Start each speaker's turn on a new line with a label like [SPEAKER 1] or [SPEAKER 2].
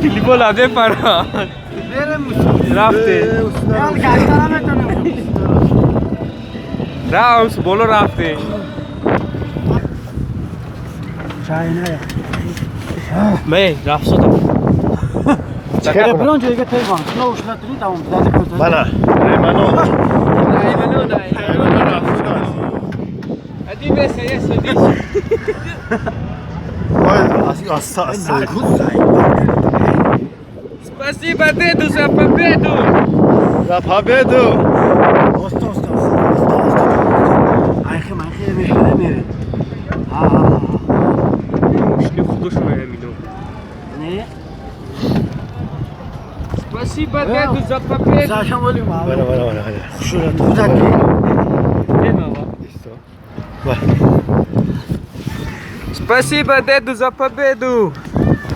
[SPEAKER 1] Клипо бепара. Рафте. Рафт, боло рафте. Мей, рафт содам.
[SPEAKER 2] Бирон ҷойга тайван. Шуно ушла тамом.
[SPEAKER 3] Мана, Раймано.
[SPEAKER 1] Раймано, да. Один веса, есть, садись.
[SPEAKER 3] Ой, аста, аста.
[SPEAKER 1] Спасибо деду за победу.
[SPEAKER 3] За победу.
[SPEAKER 2] Оста, оста, оста, оста. Айхи, майхи, мехре, мере. А.
[SPEAKER 1] Мушни худошона ҳамино.
[SPEAKER 2] Не?
[SPEAKER 1] Спасибо деду за победу.
[SPEAKER 2] Сашам вали ма.
[SPEAKER 3] Мана, мана, мана.
[SPEAKER 2] Хушурат. Худат.
[SPEAKER 1] Спасибо деду за победу.